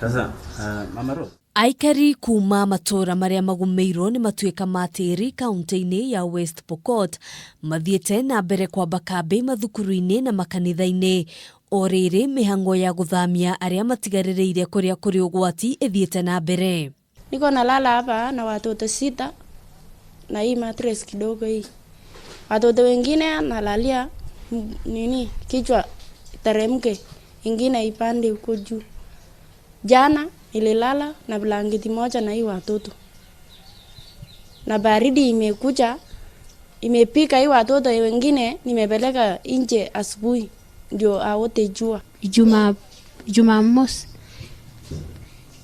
Sasa Mama Rose. Aikari kuma matũra marĩa magũmĩirwo nĩ matuĩka ma tĩri kaunti-inĩ ya West Pokot mathiĩte na mbere kwamba kambĩ mathukuru-inĩ na makanitha-inĩ o rĩrĩ mĩhang'o ya gũthamia arĩa matigarĩrĩire kũrĩa kũrĩ ũgwati ĩthiĩte na mbere. Niko nalala hapa na watoto 6 na hii mattress kidogo hii. Watoto wengine nalalia nini kichwa teremke, ingine ipande huko juu. Jana nililala na blanketi moja na hii watoto. Na baridi imekuja imepika hii watoto wengine nimepeleka nje asubuhi ndio aote jua. Jumamosi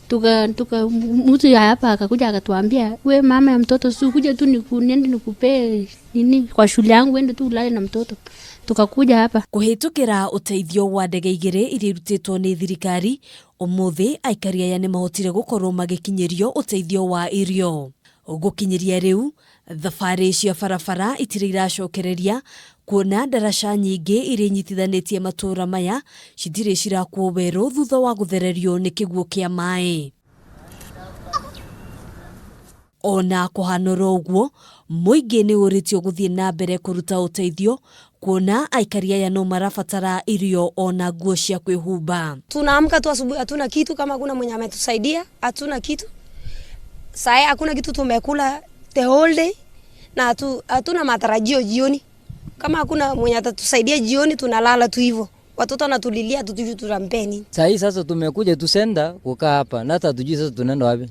tuka mtu ya hapa akakuja akatuambia, we mama ya mtoto, si kuja tu niende nikupee nini kwa shule yangu, ende tu ulale na mtoto. Tukakuja hapa. Kũhĩtũkĩra ũteithio wa ndege 2 iria irutĩtwo nĩ thirikari, ũmũthĩ aikari aya nĩ mahotire gũkorwo magĩkinyĩrio ũteithio wa irio. Gũkinyĩria rĩu, thabarĩ cia barabara itirĩ iracokereria kuona ndaraca nyingĩ iria inyitithanĩtie matũũra maya citirĩ cirakwo werũ thutha wa gũthererio nĩ kĩguũ kĩa maĩ. Ona kũhanora ũguo, mũingĩ nĩ ũrĩtio gũthiĩ na mbere kũruta ũteithio kuona aikari aya no marabatara irio ona nguo cia kwĩhumba. Tunaamka tu asubuhi hatuna kitu, kama hakuna mwenye ametusaidia hatuna kitu. Saa hakuna kitu tumekula the whole day na hatuna matarajio jioni. Kama hakuna mwenye atatusaidia jioni tunalala tu hivyo. Watoto wanatulilia hatujui tutampea nini. Saa hii sasa tumekuja tu senda kukaa hapa na hata hatujui sasa tunaenda wapi.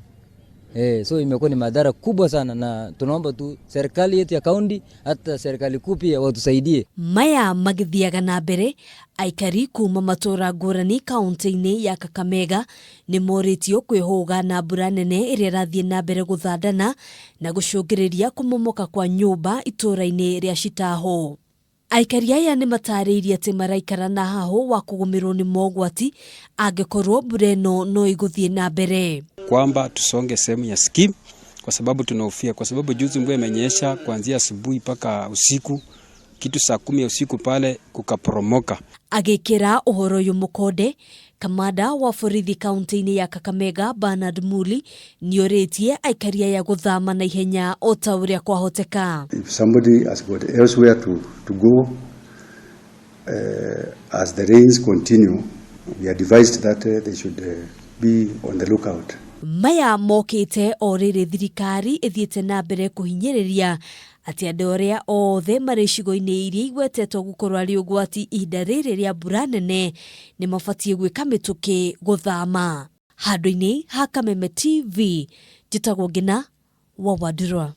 So imekuwa ni madhara kubwa sana na tunaomba tu serikali yetu ya kaunti hata serikali kuu pia watusaidie. Maya magithiaga na mbere, aikari kuma matũra ngũrani kaunti-inĩ ya Kakamega nĩ morĩtio kwĩhũga na mbura nene ĩrĩa ĩrathiĩ na mbere gũthandana na gũcũngĩrĩria kũmomoka kwa nyũmba itũra-inĩ rĩa Shitaho. Aikari aya nĩ matarĩirie atĩ maraikara na hahũ wa kũgũmĩrwo nĩ mogwati angĩkorwo mbura ĩno no ĩgũthiĩ na mbere. Kwamba tusonge sehemu ya scheme kwa sababu tunahofia, kwa sababu juzi mvua imenyesha kuanzia asubuhi mpaka usiku, kitu saa 10 ya usiku pale kukaporomoka. Agĩkĩra ũhoro ũyũ mũkonde, kamanda wa borithi kaunti-inĩ ya Kakamega Bernard Muli nĩorĩtie aikari aya gũthama na ihenya o ta ũrĩa kwahoteka. If somebody has got elsewhere to go, as the rains continue, we advised that they should be on the lookout. Maya mokĩte o rĩrĩ thirikari ĩthiĩte na mbere kũhinyĩrĩria atĩ andũ arĩa othe marĩ icigo-inĩ iria igwetetwo gũkorwo arĩ ũgwati ihinda rĩrĩ rĩa mbura nene nĩ mabatiĩ gwĩka mĩtũkĩ gũthama. Handũ-inĩ ha Kameme TV, njĩtagwo Ngina wa Wandurwa.